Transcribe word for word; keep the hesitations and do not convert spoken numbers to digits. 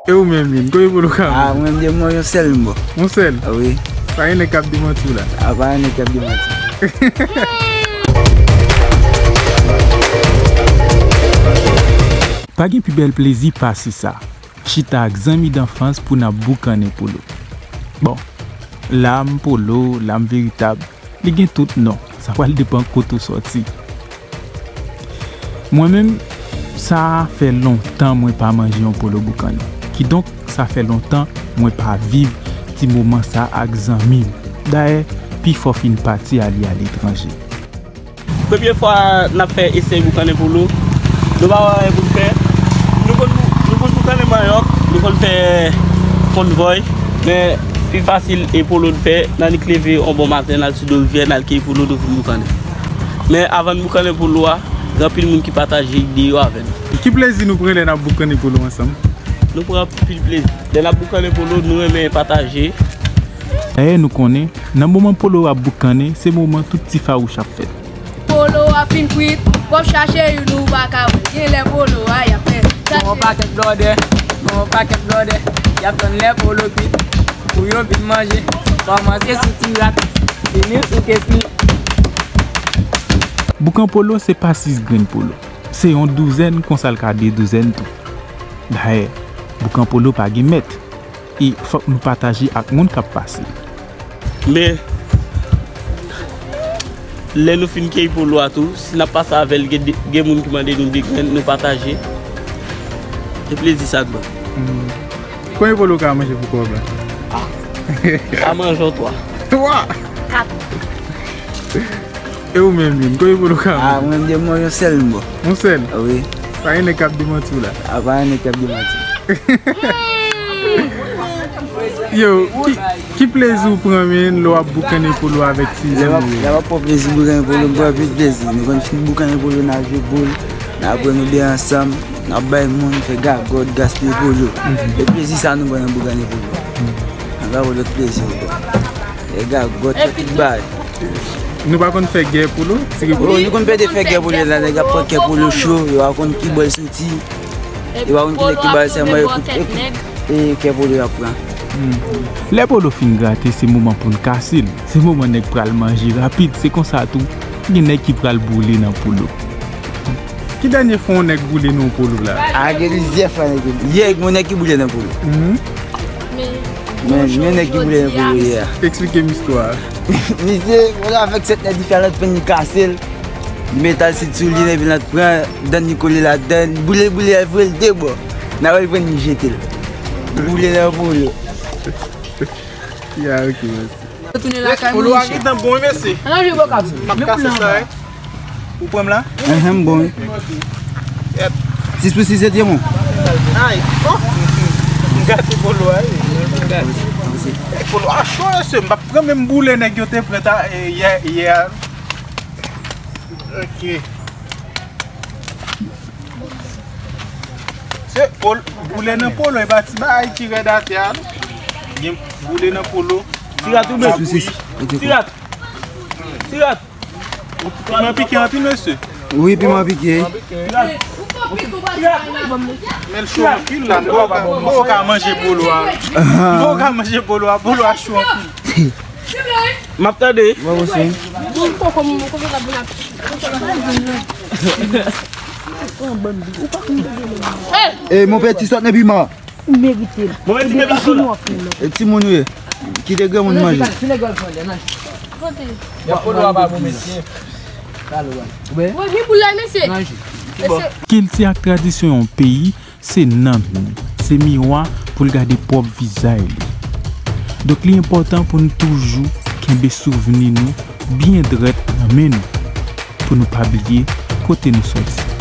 E ou menm, Min, konbyen polo w ka manje? Ah, mwen menm, de mwen, yon sèl m bon. Yon sèl? Ah, wi. Pa gen nèg k ap demanti w la? Ah, pa gen nèg k ap demanti. Pa gen pi bèl plezi pase sa. Chita ak zanmi danfans pou n ap boukannen polo. Bon, la m polo, la m veritab, li gen tout non. Sa pral depann kote w sòti. Mwen menm, sa fè lontan mwen pa manje yon polo boukannen. Kidonk, sa fè lontan mwen pa viv ti moman sa ak zanmi m. Dayè, pifò fin pati al aletranje. Premye fwa n ap fè esèy boukannen polo, nou pa wè anyen pou n fè. Nou konn, nou konn boukannen manyòk, nou konn fè fondvòy, men pi fasil e polo n fè, n annik leve yon bon maten, n al sou do rivyè, n al keyi polo, nou vin boukannen. Men avan n boukannen polo a, gen anpil moun ki pataje ide yo avè n. Ki plezi nou pran lè n ap boukannen polo ansanm? Nou pran anpil plezi. Lè n ap boukannen polo, nou renmen pataje. Dayè, nou konnen, nan moman polo ap boukannen, se moman tout ti fawouch ap fèt. Polo a fin kwit, w ap chache youn ou pa ka wè l. Genlè polo a y ap fè. Gon pakèt blòdè, gon pakèt blòdè, y ap tann lè polo kwit pou yo vin manje. Kòmanse sou ti rat, fini sou kesni. Boukan polo se pa sis grenn polo. Se yon douzèn, konsa l ka de douzèn tou. Dayè, boukan polo pa gen mèt. E fòk nou pataje ak moun k ap pase. Men, lè nou fin keyi polo a tou, si n ap pase avè l, gen de, gen moun ki mande nou de grenn, nou pataje. Se plezi sa k ban. Hmm. Konbyen polo w ka manje pou kòb la? Ah. Sa manje yon twa. Twa? Kat. E ou menm, Min, konbyen polo w ka manje? Ah, mwen menm, de mwen, yon sèl m bon. Yon sèl? Wi. Pa gen nèg k ap demanti w la? Ah, pa gen nèg k ap demanti. Yo, ki, ki plezi w pran, Min, lè w ap boukannen polo avèk ti zanmi w yo? Lè m ap, lè m ap pran plezi boukannen polo, m pran anpil plezi. Nou konn fin boukannen polo, n al jwe boul, n al bwè yon bè ansanm, n ap bay moun, fè gagòt, gaspiye polo. Mhm. Se plezi sa nou pran nan boukannen polo. Mhm. Anba yon lòt plezi ankò. E gagòt, fè tout bagay. Nou pa konn fè gè polo? Tire polo? Oh, nou konn pede fè gè polo la, nèg ap pran kè polo cho, yo pa konn ki bò l soti, yo pa konn ki nèg ki ba l sèman, yo kout, e, e kè polo y ap pran. Hmm. Lè polo fin grate, se moman pou n kase l. Se moman nèg pral manje rapid, se konsa tou, gen nèg ki pral boule nan polo. Ki dènye fwa yon nèg boule nan yon polo la? A, gen plizyè fwa nèg boule. Yè, gen yon nèg ki boule nan polo. Mhm. Men, men nèg ki boule nan polo yè a. Eksplike m istwa a. Misye, polo a fèk sot nan dife a, l ap pran li kase l. Li met asid sou li, epi l ap pran, dan li kole ladan, boule, boule, l voye l de bò. Nan wè l pran li jete l. Boule nan polo. Ya, ok, mèsi. Polo a gentan bon, wi, mesye. M ap kase sa, wi. Ou pran m la? Enhen, m bon, wi. Sis pou sis, se te bon. Ay, oh. M gate polo a, wi. Polo a cho, mesye. M p ap pran menm boule nèg yo te pran ta, e, yè, yè a. Ok. Se pol-, boule nan polo, e pa ti bagay ki rèd atè a, non. Gen boule nan polo. Ti rat ou bouyi. Ti rat. Ti rat. Piman pike anpil, mesye. Wi, piman pike. Ti rat. Ti rat. Men l cho anpil la, m poko ka, m poko ka manje polo a. M poko ka manje polo a, polo a cho anpil. M ap tande. Mwen osi. Bon, poko, mwen poko ka bon apeti. E, mon peti, sòt nan piman. Ou merite l. Mwen menm ki te pi sou la. E timoun ou ye? Kite granmoun manje. Kote? Polo a pa bon, mesye. Mwen gen boul la, mesye. Kilti ak tradisyon yon peyi, se nanm li, se miwa pou l gade pwòp vizaj li. Donk, li enpòtan pou n toujou kenbe souvni nou byen drèt nan men nou, pou nou pa bliye kote nou sòti.